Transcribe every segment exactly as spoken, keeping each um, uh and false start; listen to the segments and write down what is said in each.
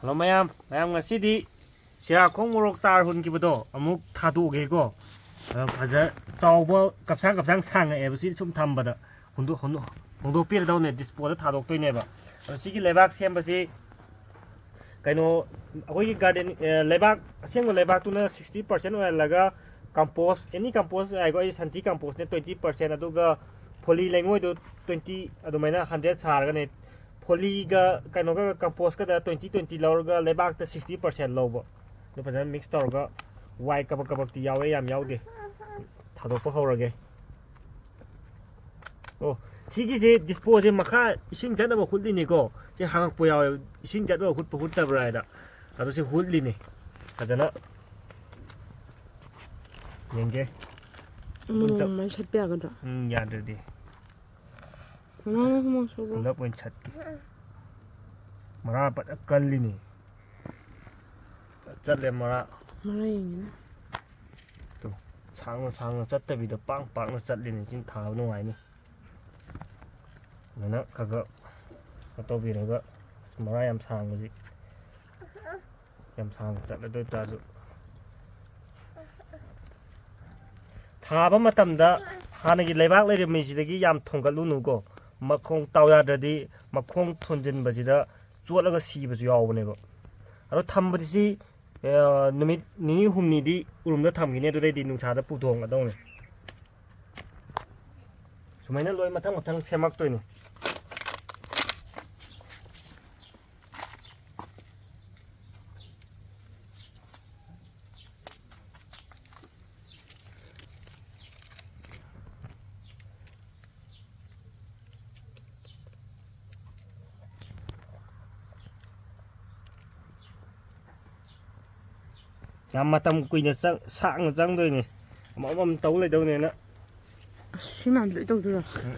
Hello ꯃꯌꯥꯝ, ꯃꯌꯥꯝ ꯉꯁꯤꯗꯤ ꯁꯤꯔꯥꯈꯣꯡ ꯃꯣꯔꯣꯛ ꯆꯥꯔ ꯍꯨꯟꯈꯤꯕꯗꯣ ꯑꯃꯨꯛ ꯊꯥꯗꯣꯛꯑꯒꯦꯀꯣ꯫ ꯑꯗꯣ ꯐꯖ ꯆꯥꯎꯕ ꯀꯞꯁꯥꯡ ꯀꯞꯁꯥꯡ ꯁꯥꯡꯉꯛꯑꯦꯕ ꯁꯤ ꯁꯨꯝ ꯊꯝꯕꯗ꯫ ꯍꯨꯟꯗꯣꯛ-, ꯍꯨꯟꯗꯣꯛ-, ꯍꯨꯟꯗꯣꯛꯄꯤꯔꯗꯧꯅꯦ, ꯗꯤꯁꯄꯣꯗ ꯊꯥꯗꯣꯛꯇꯣꯏꯅꯦꯕ꯫ ꯑꯗꯣ ꯁꯤꯒꯤ ꯂꯩꯕꯥꯛ ꯁꯦꯝꯕꯁꯤ ꯀꯩꯅꯣ, ꯑꯩꯈꯣꯏꯒꯤ ꯒꯥꯔꯗꯦꯟ, ꯑꯦ, ꯂꯩꯕꯥꯛ, ꯑꯁꯦꯡꯕ ꯂꯩꯕꯥꯛꯇꯨꯅ sixty percent ꯑꯣꯏꯍꯜꯂꯒ ꯀꯝꯄꯣꯁ, ꯑꯦꯅꯤ ꯀꯝꯄꯣꯁ ꯌꯥꯏꯀꯣ, ꯑꯩ ꯁꯟꯊꯤ ꯀꯝꯄꯣꯁꯅꯦ twenty percent, ꯑꯗꯨꯒ ꯐꯣꯂꯤ ꯂꯩꯉꯣꯏꯗꯣ twenty, ꯑꯗꯨꯃꯥꯏꯅ hundred ꯁꯥꯔꯒꯅꯦ, ꯐꯣꯂꯤꯒ ꯀꯩꯅꯣꯒ ꯀꯝꯄꯣꯁꯀꯗ twenty twenty ꯂꯧꯔꯒ ꯂꯩꯕꯥꯛꯇ sixty percent ꯂꯧꯕ꯫ ꯑꯗꯨ ꯐꯖꯅ ꯃꯤꯛꯁ ꯇꯧꯔꯒ ꯋꯥꯏ ꯀꯕꯛ ꯀꯕꯛꯇꯤ ꯌꯥꯎꯋꯦ, ꯌꯥꯝ ꯌꯥꯎꯗꯦ꯫ ꯊꯥꯗꯣꯛꯄ ꯍꯧꯔꯒꯦ꯫ ꯑꯣ, ꯁꯤꯒꯤꯁꯦ ꯗꯤꯁꯄꯣꯁꯦ ꯃꯈꯥ ꯏꯁꯤꯡ ꯆꯠꯅꯕ ꯍꯨꯠꯂꯤꯅꯤꯀꯣ꯫ ꯁꯤ ꯍꯥꯡꯉꯛꯄ ꯌꯥꯎꯋꯦ, ꯏꯁꯤꯡ ꯆꯠꯅꯕ ꯍꯨꯠꯄ ꯍꯨꯠꯇꯕ꯭ꯔꯥ ꯍꯥꯏꯗ꯫ ꯑꯗꯣ ꯁꯤ ꯍꯨꯠꯂꯤꯅꯤ ꯐꯖꯅ꯫ ꯌꯦꯡꯒꯦ꯫ ꯑꯃꯃꯝ ꯁꯠꯄ ꯌꯥꯒꯗ꯭ꯔꯥ? ꯎꯝ, ꯌꯥꯗ꯭ꯔꯗꯤ꯫ ꯃꯃꯥ ꯍꯨꯃꯥꯡ ꯁꯧꯕ꯭ꯔꯣ? ꯄꯨꯂꯞ ꯑꯣꯏꯅ ꯁꯠꯀꯦ꯫ ꯃꯔꯥ ꯐꯖ ꯀꯜꯂꯤꯅꯤ꯫ ꯆꯠꯂꯦ ꯃꯔꯥ꯫ ꯃꯔꯥ ꯌꯦꯡꯒꯦꯅꯦ꯫ ꯇꯨ, ꯁꯥꯡꯅ ꯁꯥꯡꯅ ꯆꯠꯇꯕꯤꯗ ꯄꯥꯛ ꯄꯥꯛꯅ ꯆꯠꯂꯤꯅꯤ꯫ ꯁꯤ ꯊꯥꯕ ꯅꯨꯡꯉꯥꯏꯅꯤ꯫ ꯑꯗꯨꯃꯥꯏꯅ ꯈꯔ ꯈꯔ ꯀꯩꯅꯣ ꯇꯧꯕꯤꯔꯒ, ꯑꯁ, ꯃꯔꯥ ꯌꯥꯝ ꯁꯥꯡꯕꯁꯤ, ꯌꯥꯝ ꯁꯥꯡꯅ ꯆꯠꯂꯗꯣꯏ ꯇꯥꯔꯁꯨ, ꯊꯥꯕ ꯃꯇꯝꯗ ꯍꯥꯟꯅꯒꯤ ꯂꯩꯕꯥꯛ ꯂꯩꯔꯝꯃꯤꯁꯤꯗꯒꯤ ꯌꯥꯝ ꯊꯣꯡꯒꯠꯂꯨꯅꯨꯀꯣ꯫ ꯃꯈꯣꯡ ꯇꯥꯎ ꯌꯥꯗ꯭ꯔꯗꯤ ꯃꯈꯣꯡ ꯊꯣꯟꯖꯤꯟꯕꯁꯤꯗ ꯆꯣꯠꯂꯒ ꯁꯤꯕꯁꯨ ꯌꯥꯎꯕꯅꯦꯕ꯫ ꯑꯗꯣ ꯊꯝꯕꯗꯤ ꯁꯤ, ꯑ, ꯅꯨꯃꯤꯠ ꯅꯤꯅꯤ ꯍꯨꯝꯅꯤꯗꯤ ꯎꯔꯨꯝꯗ ꯊꯝꯈꯤꯅꯤ, ꯑꯗꯨꯗꯩꯗꯤ ꯅꯨꯡꯁꯥꯗ ꯄꯨꯊꯣꯡꯒꯗꯧꯅꯤ꯫ ꯁꯨꯃꯥꯏꯅ ꯂꯣꯏ ꯃꯊꯪ ꯃꯊꯪ ꯁꯦꯝꯃꯛꯇꯣꯏꯅꯤ꯫ ꯌꯥꯝ ꯃꯇꯝ ꯀꯨꯏꯅ ꯆꯪ-, ꯁꯥꯡꯅ ꯆꯪꯗꯣꯏꯅꯤ꯫ ꯑꯃꯃꯝ ꯇꯧ ꯂꯩꯗꯧꯅꯤꯅ꯫ ꯑꯁ, ꯁꯤ ꯃꯌꯥꯝꯁꯦ ꯂꯣꯏ ꯇꯧꯗꯣꯏꯔꯣ? ꯎꯝ,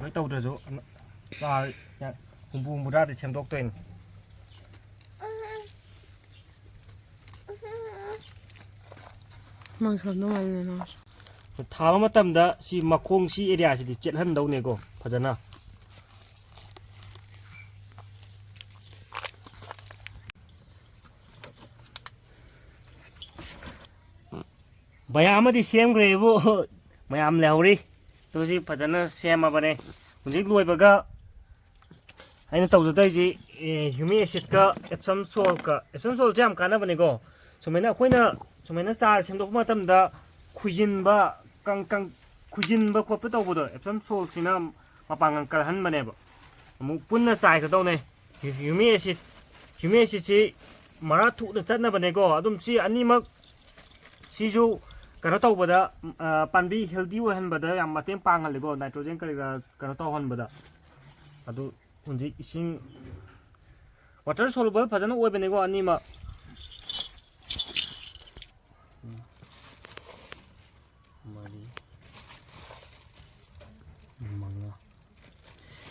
ꯂꯣꯏ ꯇꯧꯗ꯭ꯔꯁꯨ ꯆꯥ ꯍꯨꯝꯐꯨ ꯍꯨꯝꯐꯨꯇꯔꯥꯗꯤ ꯁꯦꯝꯗꯣꯛꯇꯣꯏꯅꯤ꯫ ꯃꯥꯡꯁꯣꯟꯗꯧ ꯃꯥꯜꯂꯦ ꯅꯪ꯫ ꯊꯥꯕ ꯃꯇꯝꯗ ꯁꯤ ꯃꯈꯣꯡ, ꯁꯤ ꯑꯦꯔꯤꯌꯥꯁꯤꯗꯤ ꯆꯦꯠꯍꯟꯗꯧꯅꯦꯀꯣ ꯐꯖꯅ꯫ ꯕꯌꯥ ꯑꯃꯗꯤ ꯁꯦꯝꯈ꯭ꯔꯦꯕꯨ, ꯃꯌꯥꯝ ꯂꯩꯍꯧꯔꯤ꯫ ꯑꯗꯨ ꯍꯧꯖꯤꯛ ꯐꯖꯅ ꯁꯦꯝꯃꯕꯅꯦ꯫ ꯍꯧꯖꯤꯛ ꯂꯣꯏꯕꯒ ꯑꯩꯅ ꯇꯧꯖꯗꯣꯏꯁꯤ, ꯍ꯭ꯌꯨꯃꯤꯛ ꯑꯦꯁꯤꯠꯀ ꯑꯦꯞꯁꯝ ꯁꯣꯜꯀ꯫ ꯑꯦꯞꯁꯝ ꯁꯣꯜꯁꯦ ꯌꯥꯝ ꯀꯥꯟꯅꯕꯅꯤꯀꯣ꯫ ꯁꯨꯃꯥꯏꯅ ꯑꯩꯈꯣꯏꯅ ꯁꯨꯃꯥꯏꯅ ꯆꯥꯔ ꯁꯦꯝꯗꯣꯛꯄ ꯃꯇꯝꯗ ꯈꯨꯏꯖꯤꯟꯕ, ꯀꯪ-, ꯀꯪ-, ꯈꯨꯏꯖꯤꯟꯕ ꯈꯣꯠꯄ ꯇꯧꯕꯗꯣ, ꯑꯦꯞꯁꯝ ꯁꯣꯜꯁꯤꯅ ꯃꯄꯥꯡꯒꯜ ꯀꯜꯍꯟꯕꯅꯦꯕ꯫ ꯑꯃꯨꯛ ꯄꯨꯟꯅ ꯆꯥꯏꯒꯗꯧꯅꯦ꯫ ꯍ꯭ꯌꯨꯃꯤꯛ ꯑꯦꯁꯤꯠ, ꯍ꯭ꯌꯨꯃꯤꯛ ꯑꯦꯁꯤꯠꯁꯤ ꯃꯔꯥ ꯊꯨꯅ ꯆꯠꯅꯕꯅꯦꯀꯣ꯫ ꯑꯗꯨꯝ ꯁꯤ ꯑꯅꯤꯃꯛ, ꯁꯤꯁꯨ ꯀꯩꯅꯣ ꯇꯧꯕꯗ, ꯑ, ꯄꯥꯝꯕꯤ ꯍꯦꯜꯗꯤ ꯑꯣꯏꯍꯟꯕꯗ ꯌꯥꯝ ꯃꯇꯦꯡ ꯄꯥꯡꯍꯜꯂꯦꯀꯣ, ꯅꯥꯏꯇ꯭ꯔꯣꯖꯦꯟ ꯀꯔꯤ ꯀꯔꯥ ꯀꯩꯅꯣ ꯇꯧꯍꯟꯕꯗ꯫ ꯑꯗꯨ ꯍꯧꯖꯤꯛ ꯏꯁꯤꯡ, ꯋꯥꯇꯔ ꯁꯣꯂꯨꯕꯜ ꯐꯖꯅ ꯑꯣꯏꯕꯅꯦꯀꯣ ꯑꯅꯤꯃꯛ꯫ ꯃꯔꯤ, ꯃꯉꯥ꯫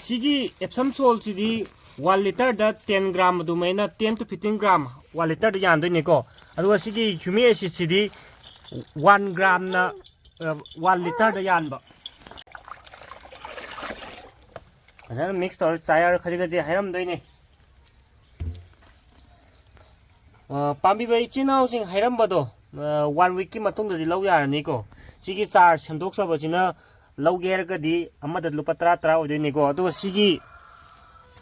ꯁꯤꯒꯤ ꯑꯦꯞꯁꯝ ꯁꯣꯜꯁꯤꯗꯤ ꯋꯥꯟ ꯂꯤꯇꯔꯗ ꯇꯦꯟ ꯒ꯭ꯔꯥꯝ ꯑꯗꯨꯃꯥꯏꯅ, ten to fifteen gram one ꯂꯤꯇꯔꯗ ꯌꯥꯟꯗꯣꯏꯅꯦꯀꯣ꯫ ꯑꯗꯨꯒ ꯁꯤꯒꯤ ꯍ꯭ꯌꯨꯃꯤꯛ ꯑꯦꯁꯤꯠꯁꯤꯗꯤ ꯋꯥꯟ ꯒ꯭ꯔꯥꯝꯅ, ꯑ, ꯋꯥꯟ ꯂꯤꯇꯔꯗ ꯌꯥꯟꯕ꯫ ꯐꯖꯅ ꯃꯤꯛꯁ ꯇꯧꯔ ꯆꯥꯏꯌꯔ ꯈꯖꯤꯛ ꯈꯖꯤꯛ ꯍꯩꯔꯝꯗꯣꯏꯅꯦ꯫ ꯑ, ꯄꯥꯝꯕꯤꯕ ꯏꯆꯤꯟ ꯏꯅꯥꯎꯁꯤꯡ ꯍꯩꯔꯝꯕꯗꯣ, ꯑ, ꯋꯥꯟ ꯋꯤꯛꯀꯤ ꯃꯇꯨꯡꯗꯗꯤ ꯂꯧ ꯌꯥꯔꯅꯤꯀꯣ꯫ ꯁꯤꯒꯤ ꯆꯥꯔ ꯁꯦꯝꯗꯣꯛꯆꯕꯁꯤꯅ ꯂꯧꯒꯦ ꯍꯥꯏꯔꯒꯗꯤ ꯑꯃꯗ ꯂꯨꯄꯥ ꯇꯔꯥ ꯇꯔꯥ ꯑꯣꯏꯗꯣꯏꯅꯤꯀꯣ꯫ ꯑꯗꯨꯒ ꯁꯤꯒꯤ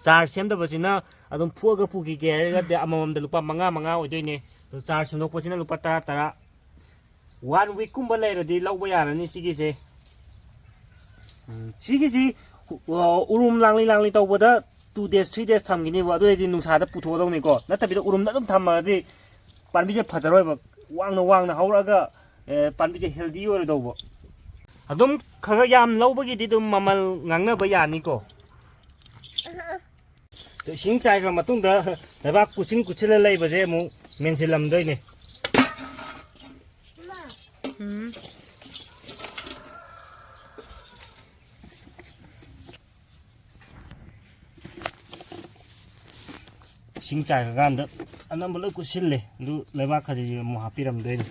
ꯆꯥꯔ ꯁꯦꯝꯗꯕꯁꯤꯅ ꯑꯗꯨꯝ ꯐꯨꯛꯑꯒ ꯄꯨꯈꯤꯒꯦ ꯍꯥꯏꯔꯒꯗꯤ ꯑꯃꯃꯝꯗ ꯂꯨꯄꯥ ꯃꯉꯥ ꯃꯉꯥ ꯑꯣꯏꯗꯣꯏꯅꯦ꯫ ꯑꯗꯨ ꯆꯥꯔ ꯁꯦꯝꯗꯣꯛꯄꯁꯤꯅ ꯂꯨꯄꯥ ꯇꯔꯥ ꯇꯔꯥ꯫ ꯋꯥꯟ ꯋꯤꯛꯀꯨꯝꯕ ꯂꯩꯔꯗꯤ ꯂꯧꯕ ꯌꯥꯔꯅꯤ ꯁꯤꯒꯤꯁꯦ꯫ ꯎꯝ, ꯁꯤꯒꯤꯁꯤ, ꯑ, ꯎꯔꯨꯝ ꯂꯥꯡꯂꯤ ꯂꯥꯡꯂꯤ ꯇꯧꯕꯗ ꯇꯨ ꯗꯦꯖ, ꯊ꯭ꯔꯤ ꯗꯦꯖ ꯊꯝꯈꯤꯅꯤꯕ꯫ ꯑꯗꯨ ꯑꯣꯏꯔꯗꯤ ꯅꯨꯡꯁꯥꯗ ꯄꯨꯊꯣꯛꯀꯗꯧꯅꯤꯀꯣ꯫ ꯅꯠꯇꯕꯤꯗ ꯎꯔꯨꯝꯗ ꯑꯗꯨꯝ ꯊꯝꯃꯒꯗꯤ ꯄꯥꯝꯕꯤꯁꯦ ꯐꯖꯔꯣꯏꯕ꯫ ꯋꯥꯡꯅ ꯋꯥꯡꯅ ꯍꯧꯔꯛꯑꯒ, ꯑꯦ, ꯄꯥꯝꯕꯤꯁꯦ ꯍꯦꯜꯗꯤ ꯑꯣꯏꯔꯣꯏꯗꯧꯕ꯫ ꯑꯗꯨꯝ ꯈꯔ ꯈꯔ ꯌꯥꯝ ꯂꯧꯕꯒꯤꯗꯤ ꯑꯗꯨꯝ ꯃꯃꯜ ꯉꯥꯡꯅꯕ ꯌꯥꯅꯤꯀꯣ꯫ ꯑꯗꯣ ꯏꯁꯤꯡ ꯆꯥꯏꯈ꯭ꯔ ꯃꯇꯨꯡꯗ ꯂꯩꯕꯥꯛ ꯀꯨꯠꯁꯤꯟ ꯀꯨꯠꯁꯤꯜꯂ ꯂꯩꯕꯁꯦ ꯑꯃꯨꯛ ꯃꯦꯟꯁꯤꯜꯂꯝꯗꯣꯏꯅꯦ꯫ ꯎꯝ꯫ ꯏꯁꯤꯡ ꯆꯥꯏꯈ꯭ꯔꯀꯥꯟꯗ ꯑꯅꯝꯕ ꯂꯣꯏ ꯀꯨꯠꯁꯤꯜꯂꯦ꯫ ꯑꯗꯨ ꯂꯩꯕꯥꯛ ꯈꯖꯤꯛꯁꯤ ꯑꯃꯨꯛ ꯍꯥꯞꯄꯤꯔꯝꯗꯣꯏꯅꯤ꯫